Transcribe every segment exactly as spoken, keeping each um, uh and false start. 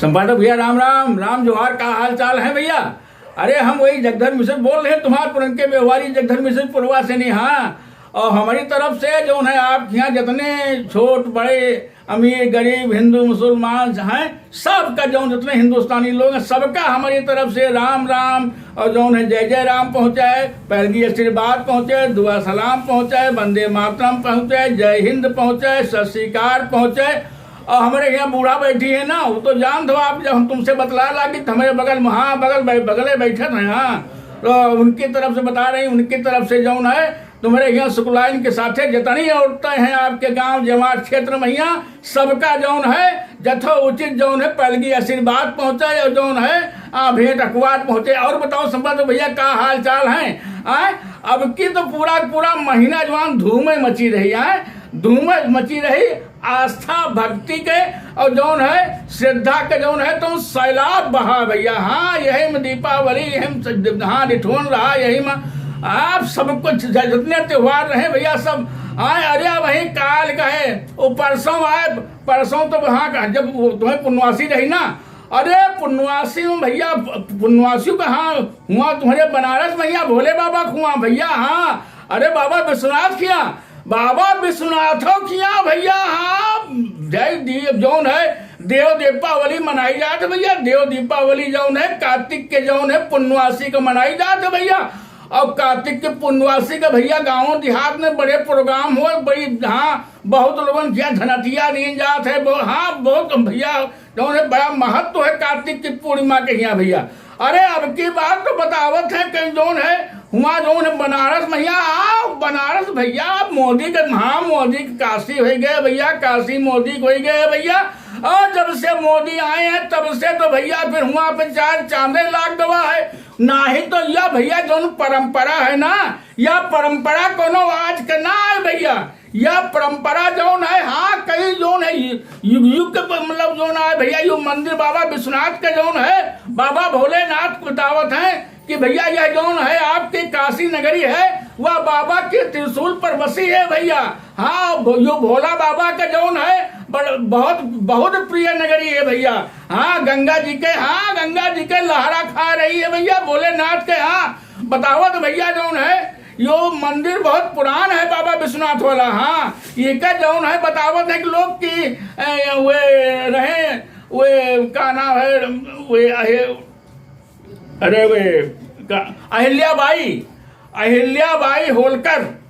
संपादक भैया, राम राम, राम जोहार, का हाल चाल है भैया? अरे, हम वही जगधर मिश्र बोल रहे हैं, तुम्हारे पुरन के व्यवहारी जगधर मिश्र पुरवा से नहीं, हाँ। और हमारी तरफ से जौन है, आपके यहाँ जितने छोट बड़े, अमीर गरीब, हिंदू मुसलमान हैं, सबका, जौन जितने हिंदुस्तानी लोग हैं, सबका हमारी तरफ से राम राम और जौन है, जय जय राम पहुँचाए, पैलगी आशीर्वाद पहुँचाए, दुआ सलाम पहुँचाए, वंदे मातरम पहुँचाए, जय हिंद पहुँचाए, सत श्रीकाल पहुँचाए। और हमारे यहाँ बूढ़ा बैठी है ना, वो तो जानत हो आप, जब हम तुमसे बतला लागी तो हमारे बगल में, हाँ, बगल बै-, बगले बैठे हैं, हाँ, तो उनकी तरफ से बता रही, उनकी तरफ से जौन है, तुम्हारे यहाँ शुक्लाइन के साथे जितनी औरतें हैं आपके गांव जमात क्षेत्र में, यहाँ सबका जौन है, जथो उचित जौन है, पैलगी आशीर्वाद पहुँचाए और जौन है, आ, भेंट अखबार पहुँचाए। और बताओ संपत भैया, का हाल चाल है? आए, अब की तो पूरा पूरा महीना जवान धूम मची रही है, धूम मची रही। आस्था भक्ति के और जौन है, श्रद्धा के जौन है, तो सैलाब बहा भैया। हाँ, यही में दीपावली, यही में स-, हाँ, निठोन रहा, यही में आप सब कुछ ज-, जितने त्योहार रहे भैया, सब आए। अरे, वही काल का है, वो परसों आए, परसों तो वहाँ का, जब वो तुम्हें पुनवासी रही ना, अरे, पुनवासी में भैया, पुनवासी का, हाँ, हुआ तुम्हारे बनारस भैया, भोले बाबा खुआ भैया, हाँ, अरे, बाबा विश्वनाथ किया, बाबा विश्वनाथो किया भैया, हाँ, जय दीप जौन है, देव दीपावली मनाई जात है भैया, देव दीपावली जौन है, कार्तिक के जौन है, पुनवासी का मनाई जात है भैया। और कार्तिक के पुनवासी का भैया, गाँव देहात में बड़े प्रोग्राम हो, बड़ी, हाँ, बहुत लोगन किया धनतिया दीन जात है, बहु-, हाँ, बहुत भैया, जौन है, बड़ा महत्व है कार्तिक की पूर्णिमा के हियाँ भैया। अरे, अब की बात तो बतावत है कि जौन है, हुआ जौन है बनारस भैया, आओ बनारस भैया, अब मोदी के, हाँ, मोदी के काशी होइ गए भैया, काशी मोदी के होइ गए भैया। और जब से मोदी आए हैं, तब से तो भैया फिर हुआ पे चार चांदे लाग गवा है। नाही तो यह भैया जौन परंपरा है ना, यह परंपरा कोनो आज के ना आए भैया। यह परंपरा जौन है, हाँ, कई जौन है, यु-, युग, युग के प-, मतलब जौन है भैया, यू मंदिर बाबा विश्वनाथ के जौन है, बाबा भोलेनाथ को बतावत हैं कि भैया, यह जौन है आपकी काशी नगरी है, वह बाबा के त्रिशूल पर बसी है भैया। हाँ, भो-, यो भोला बाबा का जौन है, बड़-, बहुत, बहुत प्रिय नगरी है भैया। हाँ, गंगा जी के, हाँ, गंगा जी के लहरा खा रही है भैया, भोलेनाथ के, हाँ, बतावत भैया जौन है, यो मंदिर बहुत पुरान है बाबा विश्वनाथ वाला। हाँ, ये का जौन है बतावत है कि लोग की, ए, वे रहे, वे का नाम है, वे अहे-, अरे वे का, अहिल्याबाई, अहिल्याबाई होलकर,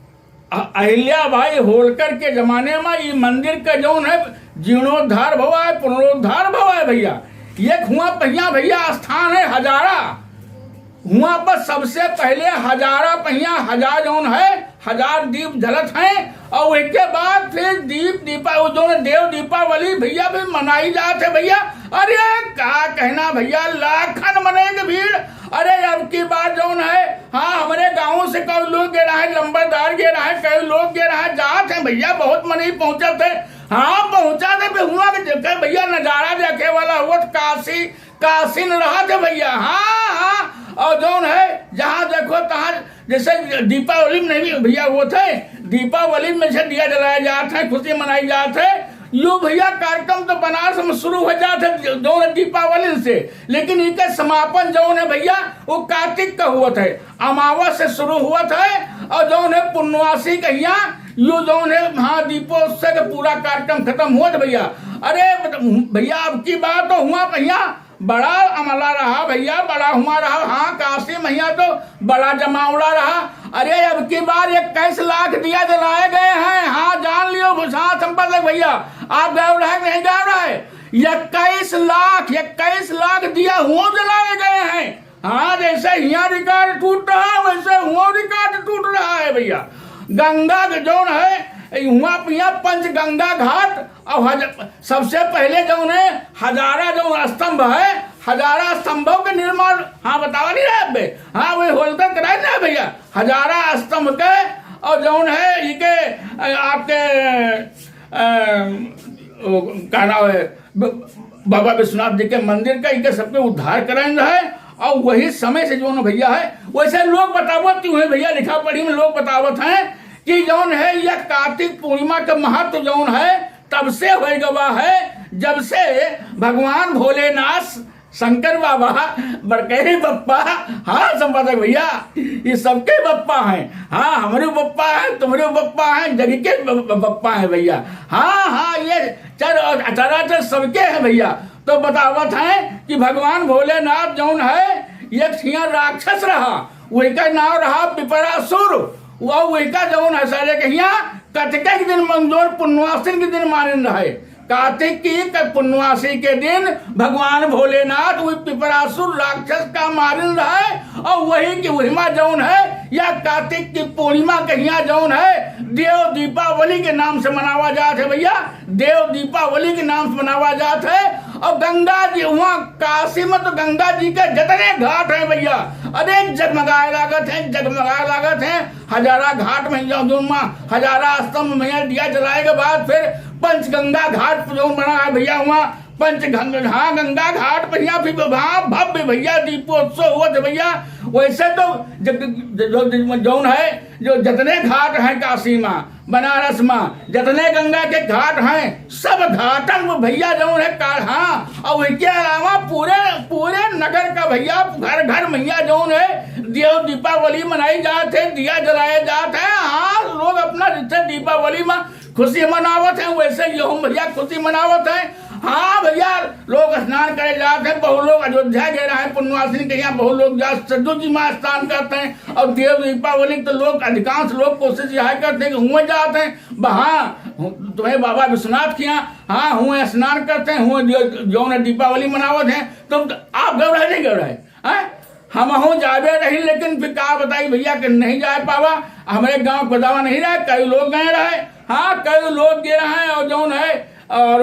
अ-, अहिल्याबाई होलकर के जमाने में ये मंदिर का जौन है जीर्णोद्धार भवा है, पुनरुद्धार भवा है भैया। ये हुआ पहिया भैया स्थान है हजारा, हुआ पर सबसे पहले हजारा पहिया, हजार जौन है, हजार दीप जलत हैं। और उसके बाद फिर दीप दीपा, वो जौन देव दीपावली भैया भी मनाई जात है भैया। अरे का कहना भैया, लाखन मने के भीड़। अरे अब की बार जौन है, हाँ, हमारे गाँव से कई लोग गे रहे, लंबरदार गे रहे, कई लोग गे रहे, जात हैं भैया, बहुत मनई पहुँचत है। हाँ, पहुँचा दे पे हुआ के देखे भैया, नजारा देखे वाला हुआ तो काशी कासिन रहत है भैया। हाँ, हाँ। और जौन है, जहाँ देखो तहाँ, जैसे दीपावली में नहीं भैया, वो थे, दीपावली में से दिया जलाया जात है, खुशी मनाई जात है। यो भैया कार्यक्रम तो बनारस में शुरू हो जात है जौन है दीपावली से, लेकिन इनके समापन जौन है भैया, वो कार्तिक का हुआ थे, अमावस से शुरू हुआ थे। और जौन है पुनवासी कहिया, यो जौन है, हाँ, दीपोत्सव के पूरा कार्यक्रम खत्म हुआ थे भैया। अरे भैया, अब की बार तो हुआ भैया, बड़ा अमला रहा भैया, बड़ा हुआ रहा। हाँ, काशी मैया तो बड़ा जमावड़ा रहा। अरे, अब की बार इक्कीस लाख दिया जलाए गए हैं। हाँ, जान लियो, हाँ, संपत भैया, आप गए रहे, नहीं गए रहे? इक्कीस लाख, इक्कीस लाख दिया हुआ जलाए गए हैं। हाँ, जैसे हियाँ रिकॉर्ड टूट रहा है, वैसे हुआ रिकॉर्ड टूट रहा है भैया। गंगा के जौन है, हुआ पिया पंच गंगा घाट, और हज-, सबसे पहले जौन है, हजारा जौन स्तंभ है, हजारा स्तंभों के निर्माण, हाँ, बतावा नहीं रहे बे? हाँ, वही होलकर कराए ना भैया, हजारा स्तंभ के, और जौन है, इके, अ, आपके, अ, वो, का नाम है, ब-, बाबा विश्वनाथ जी के मंदिर का, इके सबके उद्धार कराए है। और वही समय से जौन भैया है, वैसे लोग बतावत क्यों है भैया, लिखा पढ़ी में लोग बतावत हैं कि जौन है, यह कार्तिक पूर्णिमा का महत्व जौन है, तब से होइ गवा है, जब से भगवान भोलेनाथ, शंकर बाबा, बड़कही बप्पा, हाँ संपादक भइया, ई सबके बप्पा हैं। हाँ, हमरे बप्पा हैं, तुम्हरे बप्पा हैं, जग के ब-, ब-, बप्पा हैं भइया। हाँ, हाँ, ये चर-, चराचर सबके हैं भइया। तो बतावत हैं कि भगवान भोलेनाथ जौन है, एक ठिया राक्षस रहा, वही का नाम रहा पिपरासुर। वह वही का जौन है, सारे कहिया कटके के दिन मंजोर पुनवासिन के दिन मारिन रहे। कार्तिक की क-, पुनवासी के दिन भगवान भोलेनाथ वही पिपरासुर राक्षस का मारिन रहे। और वही की वही मा जौन है, या कार्तिक की पूर्णिमा कहिया जौन है, देव दीपावली के नाम से मनावा जात है भइया। देव दीपावली के नाम से मनावा जात है। और गंगा जी, वहाँ काशी में तो गंगा जी के जितने घाट हैं भइया, अरे जगमगाए लागत हैं, जगमगाए लागत हैं। हजारा घाट में जाओ, जौन मा हजारा स्तंभ में दिया जलाए के बाद फिर पंचगंगा घाट पर जौन बना है भइया, वहाँ पंचगंगा, हाँ, गंगा घाट पर यहाँ भी, हाँ, भव्य भइया दीपोत्सव होत है भइया। वैसे तो जग-, ज-, ज-, जौन है, जो जितने घाट हैं काशी मा, बनारस मा, जितने गंगा के घाट हैं, सब घाटन में भइया जौन है का-, हाँ, और इसके अलावा पूरे, पूरे नगर का भइया घर घर भइया जौन है देव दीपावली मनाई जात है, दिया जलाया जात है। हाँ, लोग अपना जैसे दीपावली मा खुशी मनावत हैं, वैसे यहू भइया खुशी मनावत हैं। हाँ भइया, लोग स्नान करे जात हैं, बहुत लोग अयोध्या गए रहे पुनवासिन के यहाँ, बहुत लोग जात सरजू जी मा स्नान करते हैं। और देव दीपावली तो लोग, अधिकांश लोग कोशिश यह करते हैं कि हुए जात हैं, हाँ, तुम्हें बाबा विश्वनाथ के यहाँ, हाँ, हुए स्नान करते हैं, हुए जो, जौन है दीपावली मनावत हैं। तुम, आप गए रहे, नहीं गए रहे, हैं? हमहू जाबे रही, लेकिन फिर का बताई भइया कि नहीं जाए पावा। हमरे गाँव को दावा नहीं रहे, कई लोग गए रहे, हाँ, कई लोग गए रहे, और जौन है, और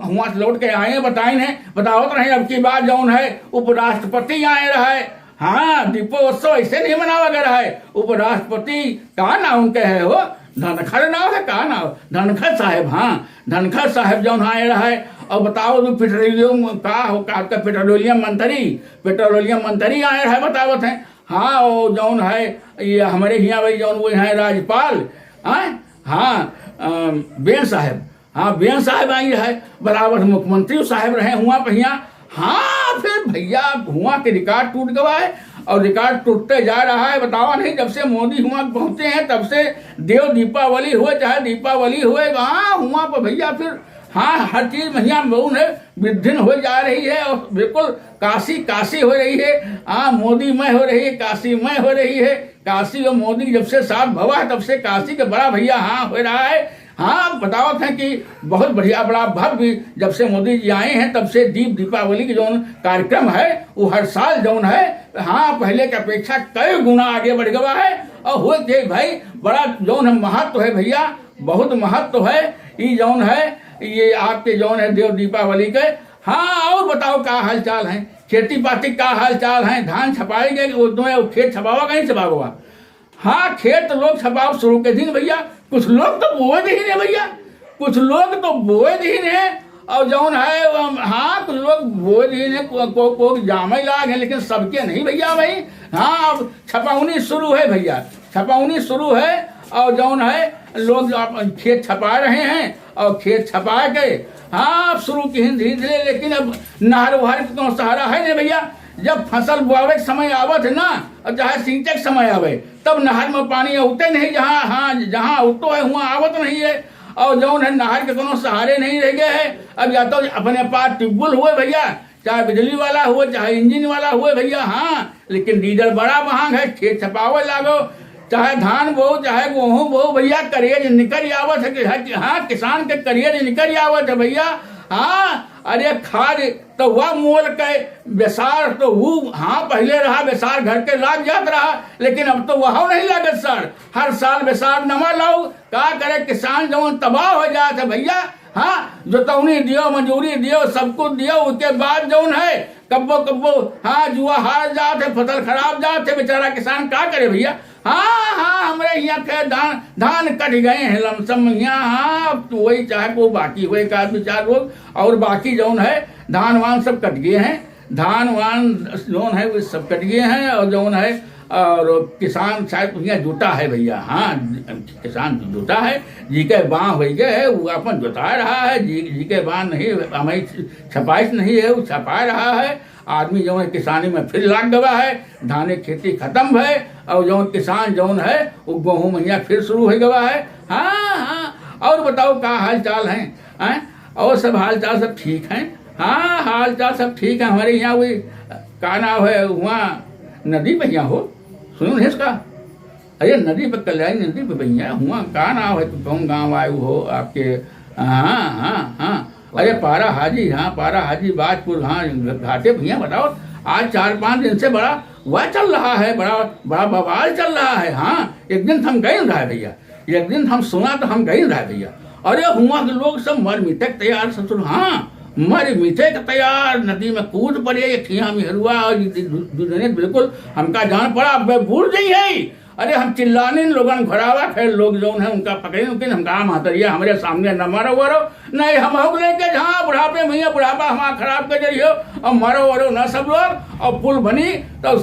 हुआ से लौट के आए, बताइन है, बतावत रहे, अब की बार जौन है, उपराष्ट्रपति आए रहे। हाँ, दीपोत्सव ऐसे नहीं मनावा गया है। उपराष्ट्रपति का नाम उनके है हो? धनखड़ नाम है, का नाम? धनखड़ साहेब, हाँ, धनखड़ साहेब जौन आए रहे। और बताओ, जो पेट्रोलियम का हो, का, का पेट्रोलियम मंत्री, पेट्रोलियम मंत्री आए रहे, बतावत हैं। हाँ, वो जौन है, ये हमरे हियाँ भाई जौन वो हैं राज्यपाल, हाँ, हाँ, अम, बेन साहेब, हाँ, बेन साहेब आई रहे, बराबर मुख्यमंत्री साहेब रहे हुआ पहिया। हाँ, फिर भइया हुआ के रिकॉर्ड टूट गवा है, और रिकॉर्ड टूटते जा रहा है। बतावा नहीं, जब से मोदी हुआ पहुँचे हैं, तब से देव दीपावली हुए चाहे दीपावली हुए, हाँ, हुआ पर भइया फिर, हाँ, हर चीज महिया में है, वृद्धिन हो जा रही है, और बिल्कुल काशी काशी हो रही है, हाँ, मोदी मय हो रही है, काशी मय हो रही है। काशी और मोदी जब से साथ भवा है, तब से काशी के बड़ा भइया हाँ हो रहा है। हाँ, बतावत हैं कि बहुत बढ़िया, बड़ा भव्य, जब से मोदी जी आए हैं, तब से दीप दीपावली के जौन कार्यक्रम है, वो हर साल जौन है, हाँ, पहले के अपेक्षा कई गुना आगे बढ़ गवा है। और हो के भाई, बड़ा जौन है महत्व है भइया, बहुत महत्व है। ई जौन है, ये आपके जौन है देव दीपावली के। हाँ, और बताओ का हाल चाल है, खेती पाती का हाल चाल है, धान छपाए गए, वो तुम्हें वो खेत छपावा का नहीं छपावा? हाँ, खेत लोग छपाव शुरू के दिन भइया, कुछ लोग तो बोए भी नहीं भइया, कुछ लोग तो बोए भी नहीं। और जौन है, वो, हाँ, कुछ लोग बोए भी नहीं, को, को, को जामे लाग है, लेकिन सबके नहीं भइया भाई। हाँ, अब छपौनी शुरू है भइया, छपौनी शुरू है। और जौन है, लोग जो आप खेत छपा रहे हैं, और खेत छपा के, हाँ, अब शुरू की धीरे धीरे, लेकिन अब नहर वहर के तो सहारा है नहीं भइया। जब फसल बोआवे के समय आवत है ना, और चाहे सींचे के समय आवे, तब नहर में पानी उठते नहीं, जहाँ, हाँ, जहाँ उठतो है, हुआँ आवत नहीं है। और जौन है, नहर के कोनो सहारे नहीं रह गए हैं। अब या तो अपने पास ट्यूबवेल हुए भइया, चाहे बिजली वाला हुए, चाहे इंजन वाला हुए भइया, हाँ, लेकिन डीजल बड़ा महंग है, खेत छपावे लागो, चाहे धान बोओ, चाहे गेहूं बोओ भइया, करेज निकल आवत है कि, है कि, हाँ, किसान के करेज निकल आवत है भइया। हाँ, अरे खाद तो वह मोल के बेसार तो वो, हाँ, पहले रहा बेसार घर के लाग जात रहा, लेकिन अब तो वह नहीं लागत सर। हर साल बेसार नवा लाओ, का करे, किसान जौन तबाह हो जात है भइया। हाँ, जोतौनी दियो, मजूरी दियो, सब कुछ दियो, उसके बाद जौन है कब्बो कब्बो, हाँ, जुआ हार जात है, फसल खराब जात है, बेचारा किसान का करे भइया। हाँ, हाँ, हमरे हियाँ के धान, धान कट गए हैं लमसम हियाँ। हाँ, अब तो वही चाहे को बाकी हुए एक आध दो चार लोग, और बाकी जौन है धान वान सब कट गए हैं, धान वान जौन है वो सब कट गए हैं, और जौन है और किसान शायद यहाँ जुटा है भैया, हाँ, किसान जुटा है, जिके बाँ होइ गए है, वो अपन जुटा रहा है, जी, जिके बाँ नहीं, हमें छपाइश नहीं है, वो छपा रहा है। आदमी जौन है किसानी में फिर लाग गवा है, धाने खेती खतम है, और जौन किसान जौन है, वो गेहूँ महीना फिर शुरू होइ गवा है। हाँ, हाँ, और बताओ का हाल चाल है, हैं? और सब हाल चाल सब ठीक है? हाँ, हाल चाल सब ठीक है। हमारे यहाँ वही, का नाम है, वहाँ नदी भैया हो, सुनो नहीं इसका? अरे नदी पे, कल्याणी नदी पे भैया, हुआ का नाम है, तो कौन गाँव आए हो आपके? हाँ, हाँ, हाँ। अरे पारा हाजी, हाँ, पारा हाजी, बाजपुर, हाँ, घाटे भैया, बताओ, आज चार पाँच दिन से बड़ा वह चल रहा है, बड़ा, बड़ा बवाल चल रहा है। हाँ, एक दिन हम गए रहा है भैया, एक दिन हम सुना तो हम गए रहा है भैया। अरे हुआ के लोग सब मर मिटे के तैयार ससुर, हाँ, मर मिटे के तैयार, नदी में कूद पड़े, एक हियाँ मेहरुआ और दु-, दु-, दुनिया बिल्कुल हमका जान पड़ा, अब बूड़ गई है। अरे हम चिल्लाने लोगन घोरावा खैर लोग जौन है उनका पकड़े, लेकिन हम कहा महतरिया हमरे सामने न मरो वरो, नहीं हम हो लेके जहाँ बुढ़ापे में, बुढ़ापा हमारा खराब कर रही हो, और मरो वरो ना सब लोग, और पुल बनी तो,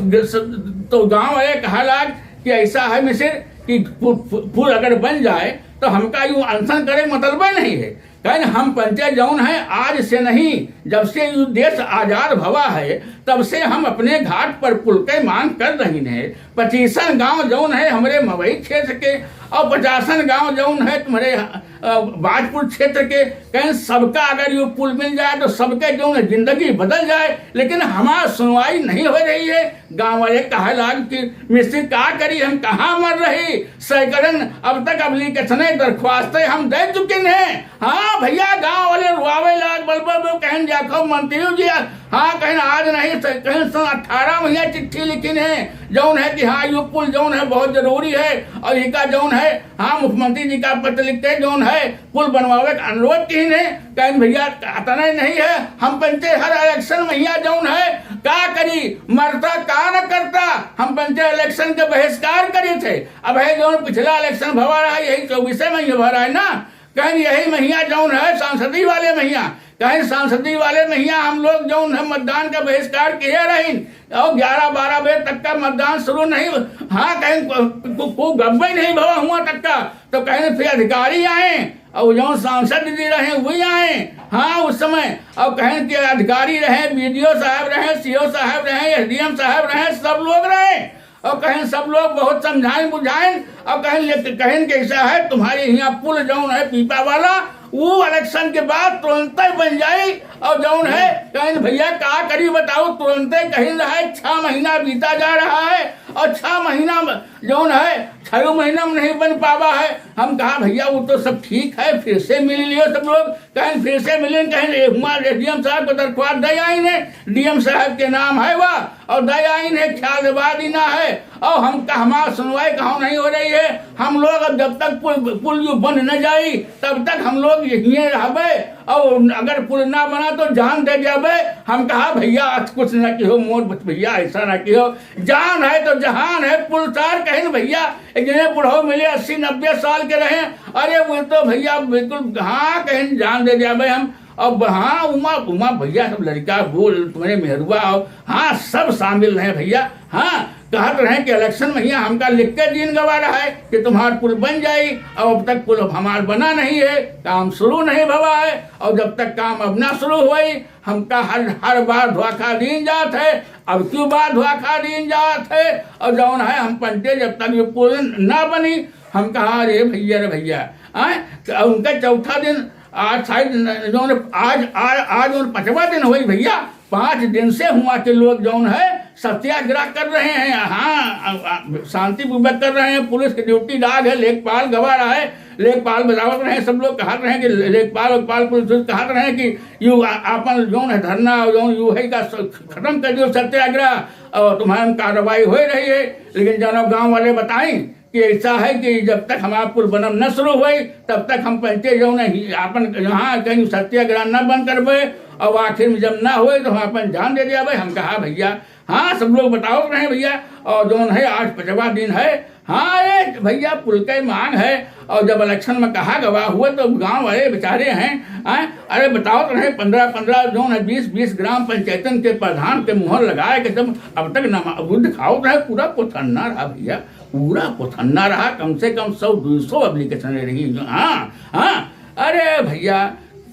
तो गाँव वाले कहा लाग कि ऐसा है मिसिर कि पु-, पु-, पुल अगर बन जाए तो हमका यूँ अनशन करे मतलब ही नहीं है। कहेन हम पंचे जौन है आज से नहीं, जब से यू देश आजाद भवा है तब से हम अपने घाट पर पुल के मांग कर रही है। पच्चीसन गांव जौन है हमरे मवई क्षेत्र के और पचासन गांव जौन है तुम्हारे, अ, बाजपुर क्षेत्र के, कहेन सबका अगर यू पुल मिल जाए तो सबके जौन है जिंदगी बदल जाए, लेकिन हमार सुनवाई नहीं हो रही है। गाँव वाले कहे लाग कि मिस्त्री का करी, हम कहाँ मर रही, सैकड़न अब तक application दरख्वास्तें हम दे चुकिन हैं। हाँ भैया, गाँव वाले रोआवे लाग, बल बल बल कहेन देखो मंत्री जी, हाँ कहेन आज नहीं, स-, कहेन सन अठारह महीना चिट्ठी लिखिन है, जौन है कि हाँ यू पुल जौन है बहुत जरूरी है, और इका जौन है हाँ मुख्यमंत्री जी का पत्र लिखते जौन है पुल बनवावे का अनुरोध किहिन है। कहेन भैया अतना ही नहीं है, हम पंचे हर election महीना जौन है का करी, मरता का न करता, हम पंचे election के बहिष्कार करी थे। अब है जौन पिछला election भवा रहा, यही चौबीसे में ये भवा रहा है ना, कहेन यही महीना जौन है सांसदी वाले महीना, कहेन सांसदी वाले महीना हम लोग जौन है मतदान का बहिष्कार किए रही, और ग्यारह बारह बजे तक का मतदान शुरू नहीं, हाँ कहेन को, को, को गब्बे नहीं भवा हुआ तक का, तो कहेन फिर अधिकारी आए और जौन सांसद जी रहे वही आए, हाँ उस समय, और कहेन कि अधिकारी रहे, बीडीओ साहब रहे, सीओ साहब रहे, एसडीएम साहब रहे, सब लोग रहे, और कहेन सब लोग बहुत समझाएं बुझाएं, और कहेन ले, कहेन कैसा है तुम्हारे यहाँ पुल जौन है पीपा वाला, वो election के बाद तुरंते बन जाई, और जौन है कहेन भैया का करी बताओ, तुरंते कहेन रहा है, छह महीना बीता जा रहा है और छह महीना में जौन है छह महीना में नहीं बन पावा है। हम कहा भैया वो तो सब ठीक है, फिर से मिल लियो सब लोग, कहेन फिर से मिलें, कहेन ए, हुआ एसडीएम साहब को दरख्वास्त दे आइन है, डीएम साहब के नाम है वह, और दे आइन है, ख्याल जवाब देना है, और हम हमार सुनवाई कहाँ नहीं हो रही है। हम लोग अब जब तक पुल, पुल जो बन न जाई तब तक हम लोग यहीं रहबे, और अगर पुल ना बना तो जान दे जाबे। हम कहा भैया आज कुछ ना किहो मोर भैया, ऐसा ना किहो, जान है तो जहान है। पुल तार कहेन भैया, एक जने बुढ़ऊ मिले अस्सी नब्बे साल के रहे, अरे वो तो भैया बिल्कुल हाँ कहेन जान दे जाबे हम। अब हाँ उमा उमा भैया सब लड़का बोल तुम्हारे मेहरुआ हो, हाँ सब शामिल रहे भैया। हाँ कहत रहे कि election महीना हमका लिख के दिन गवा रहा है कि तुम्हार पुल बन जाई, और अब तक पुल हमार बना नहीं है, काम शुरू नहीं भवा है, और जब तक काम अब ना शुरू होई हमका हर हर बार धोखा दीन जात है। अब क्यों बार धोखा दीन जात है? और जौन है हम पंचे जब तक ये पुल ना बनी, हम कहा अरे भैया रे भैया, आए तो उनका चौथा दिन आज शायद न- जौन आज आज आज जौन पचवा दिन होई भैया, पाँच दिन से हुआ के लोग जौन है सत्याग्रह कर रहे हैं। हाँ अ- अ- शांतिपूर्वक कर रहे हैं, पुलिस की ड्यूटी डाग है, लेखपाल गवा रहा है, लेखपाल बतावत रहे, सब लोग कहत रहे कि ले- लेखपाल वेखपाल पुलिस उलिस कहत रहे कि यू आ- आपन जौन है धरना और जौन यू है का स- खत्म कर दियो सत्याग्रह और तुम्हारे में कार्रवाई हो रही है। लेकिन जौन गाँव वाले बताई कि ऐसा है कि जब तक हमारा पुल बनम न शुरू होई तब तक हम पंचे जौन है आपन यहाँ कहीं सत्याग्रह न बंद करबे। अब आखिर में जब ना होए तो हम अपन जान दे दिया भाई। हम कहा भैया, हाँ, सब लोग बतावत रहे भैया, और जौन है आज पचवा दिन है, हाँ, अरे भैया, पुल के मांग है, और जब इलेक्शन में कहा गवा हुआ तो गांव वाले बेचारे हैं, हैं, अरे बतावत रहे, पन्द्रह पन्द्रह जौन है, बीस बीस ग्राम पंचायतन के प्रधान के मुहर लगाए के सब अब तक नमा-, वो दिखावत रहे, पूरा पोथन्ना रहा भैया, पूरा पोथन्ना रहा, कम से कम सौ दो सौ एप्लीकेशन रही। हाँ, हाँ, अरे भैया,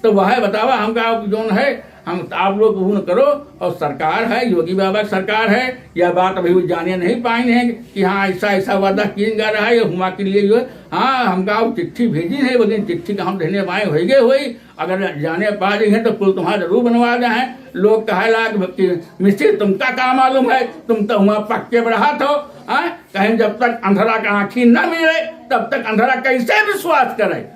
तो वह बतावा हमका जौन है, हम आप लोग वो न करो, और सरकार है, योगी बाबा की सरकार है, यह बात अभी वो जाने नहीं पाए हैं कि हाँ, ऐसा, ऐसा वादा किया जा रहा है, ये हुआ के लिए जो है, हाँ, हमका वो चिट्ठी भेजी है, लेकिन चिट्ठी का हम देने वाए होइगे होई, अगर जाने पा रही हैं तो पुल तुम्हारा जरूर बनवा दे हैं। लोग कहे लाग कि मिस्त्री, तुमका का मालूम है, तुम तो वहाँ पक्के में रहत हो, हाँ? कहें जब तक अंधरा का आँखी न मिले, तब तक अंधरा कैसे विश्वास करे?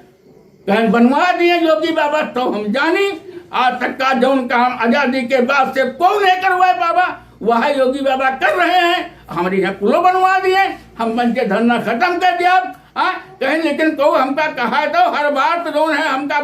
कहें बनवा दिए योगी बाबा, तो हम जानी। आज तक का जौन काम आजादी के बाद से कोई नहीं करवाए बाबा, वह योगी बाबा कर रहे हैं। हमारे यहाँ पुलो बनवा दिए, हम बन के धरना खत्म कर दिया। हाँ, कहें लेकिन को हमका कहा तो हर बार तो जौन है हमका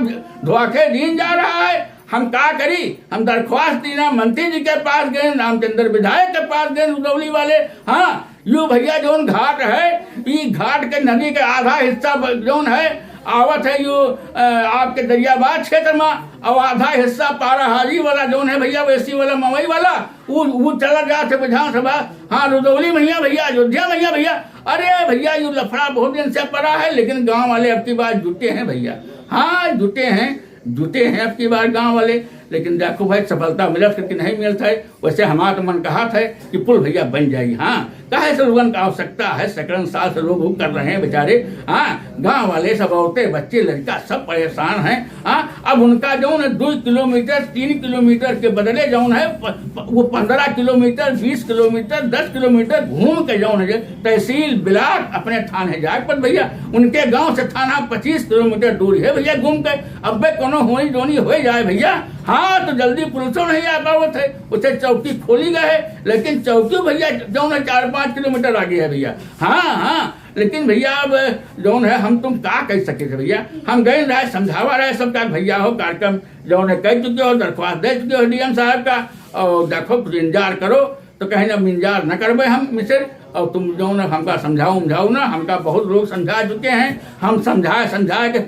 धोखे दीन जा रहा है। हम का करी? हम दरख्वास्त दीना मंत्री जी के पास गए, रामचंद्र विधायक के पास गए, रुदौली वाले। हाँ, यो भैया जौन घाट है, ई घाट के नदी के आधा हिस्सा ब-, जौन है आवत है यो, अ, आपके दरियाबाद क्षेत्र में, और आधा हिस्सा पाराहारी वाला जौन है भैया, वैसी वाला मवई वाला, वो, वो चला जात है विधानसभा। हाँ, रुदौली मैया भैया, अयोध्या मैया भैया। अरे भैया, यो लफड़ा बहुत दिन से पड़ा है, लेकिन गांव वाले अब की बार जुटे हैं भैया। हाँ, जुटे हैं, जुटे हैं अब की बार गांव वाले। लेकिन देखो भाई, सफलता मिलत है कि नहीं मिलत है। वैसे हमारा तो मन कहत है कि पुल भैया बन जाई। हाँ, काहे से लोगन का आवश्यकता है, सैकड़न साल से लोग वो कर रहे हैं बेचारे। हाँ, गांव वाले सब, औरतें, बच्चे, लड़का सब परेशान हैं। हाँ, अब उनका जौन है दो किलोमीटर, तीन किलोमीटर के बदले जौन है प-, प-, वो पन्द्रह किलोमीटर, बीस किलोमीटर, दस किलोमीटर घूम के जौन है तहसील बिलाट अपने थाने जाए पर भैया, उनके गांव से थाना पच्चीस किलोमीटर दूर है भैया। घूम के अब्बे कोनो होनी जोनी हो जाए भैया। हाँ, तो जल्दी पुलिसो नहीं आ पावत है, उसे चौकी खोली गए है, लेकिन चौकी भैया जौन है चार पाँच किलोमीटर आगे है भैया। हाँ, हाँ, लेकिन भैया अब जौन है हम तुम का कह सके थे भैया। हम गए रहे, समझावा रहे सबका, भैया हो कार्यक्रम जौन है कह चुके हो, दरख्वास्त दे चुके हो डीएम साहब का, और देखो कुछ इंतजार करो। तो कहें अब इंतजार न करबे हम मिसिर, और तुम जौन है हमका समझाओ, समझाओ ना, हमका बहुत लोग समझा चुके हैं, हम समझाए समझाए के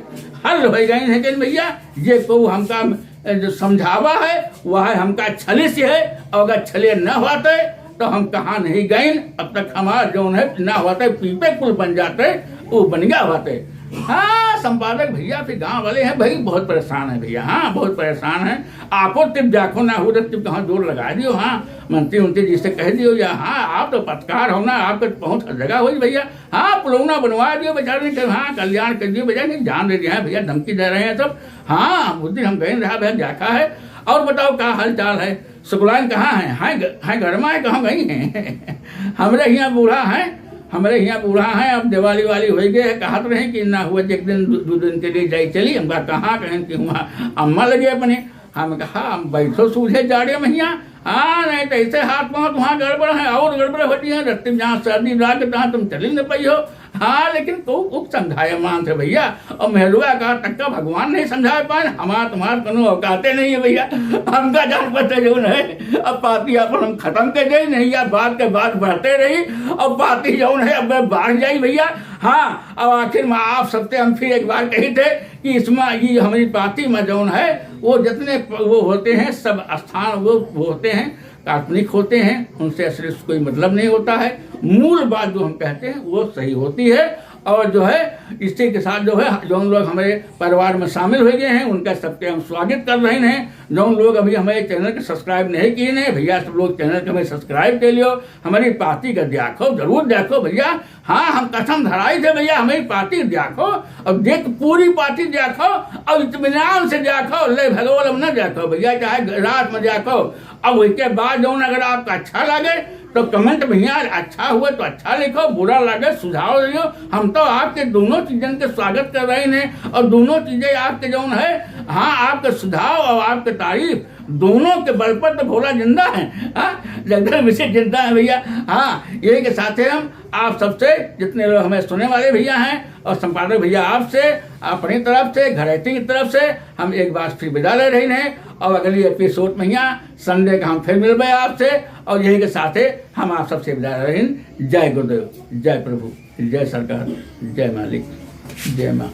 हल हो गए हैं। लेकिन भैया ये को हमका जो समझावा है वह हमका छलिस है, और अगर छले न होते तो हम कहाँ नहीं गइन। अब तक हमार जौन है ना होते, पीपे कुल बन जाते, वो बन गया होते। हाँ संपादक भैया, फिर गांव वाले हैं भाई, बहुत परेशान है भैया। हाँ, बहुत परेशान है। आपो तिप जाखो ना हो तो तिप कहाँ जोर लगा दियो। हाँ, मंत्री उंत्री जी से कह दियो या हाँ, आप तो पत्रकार हो ना, आपके पहुँच हर जगह होई भैया। हाँ, पुलौना बनवा दियो बेचारे ने, हाँ, कल्याण कर दियो बेचारे ने, जान दे दिया है भैया, धमकी दे रहे हैं सब। हाँ, उस दिन हम गए रहा भैया, देखा है। और बताओ का हाल चाल है? सुकुलाइन कहाँ है? हैं घ-, हैं घर में है, कहाँ गई हैं? हमरे हियाँ बूढ़ा है, हमरे हियाँ बूढ़ा है, अब दिवाली वाली हो गए है, कहत रहे कि ना हुआ एक दिन दो, दो दिन के लिए जाई चली। हम कहा कहाँ कहें कि हुआ अम्मा लगे अपने। हम कहा हम बैठो सूझे जाड़े में हियाँ। हाँ, नहीं तो ऐसे हाथ पाँव तो वहाँ गड़बड़ है और गड़बड़ होती है, रत्ती में जहाँ सर्दी लाग तहाँ तुम चली न पाई हो। हाँ, लेकिन को कुछ समझाए मान से भैया, और मेहरुआ का तक का भगवान नहीं समझा पाए, हमार तुम्हार कोनो औकाते नहीं है भैया। हमका जान पड़ते जौन है, अब पार्टी अपन हम खत्म कर दे, नहीं या बात के बात बढ़ते रही, और पार्टी जौन है अब बढ़ जाई भैया। हाँ, अब आखिर में आप सबसे हम फिर एक बार कही थे कि इसमें ये हमारी पार्टी में जौन है, वो जितने प-, वो होते हैं, सब स्थान वो, वो होते हैं, काल्पनिक होते हैं, उनसे असली कोई मतलब नहीं होता है। मूल बात जो हम कहते हैं वो सही होती है। और जो है इसी के साथ जो है जौन लोग हमारे परिवार में शामिल हो गए हैं उनका सबके हम स्वागत कर रहे हैं। जौन लोग अभी हमारे चैनल के सब्सक्राइब नहीं किए हैं भैया, सब लोग चैनल के हमें सब्सक्राइब कर लियो, हमारी पार्टी का देखो, जरूर देखो भैया। हाँ, हम कसम धराई थे भैया, हमारी पार्टी देखो, अब देख पूरी पार्टी देखो, अब इत्मीनान से देखो, ले भगवान अब न देखो भैया, चाहे रात में देखो। अब उसके बाद जौन अगर आपका अच्छा लगे तो कमेंट भैया, अच्छा हुए तो अच्छा लिखो, बुरा लगे सुझाव दियो। हम तो आपके दोनों चीजन के स्वागत कर रहे हैं और दोनों चीजें आपके जौन है, हाँ, आपके सुझाव और आपके तारीफ दोनों के बल पर तो भोला जिंदा है, हाँ, जगदीश मिश्र जिंदा है भैया। हाँ, यही के साथे हम आप सबसे, जितने लोग हमें सुनने वाले भैया हैं और संपादक भैया, आपसे, अपनी तरफ से, घरैती की तरफ से हम एक बार फिर विदा ले रहे हैं और अगली एपिसोड में यहाँ संडे का हम फिर मिलबे आपसे। और यही के साथे हम आप सबसे विदा ले रहे हैं। जय गुरुदेव, जय प्रभु, जय सरकार, जय मालिक, जय माँ।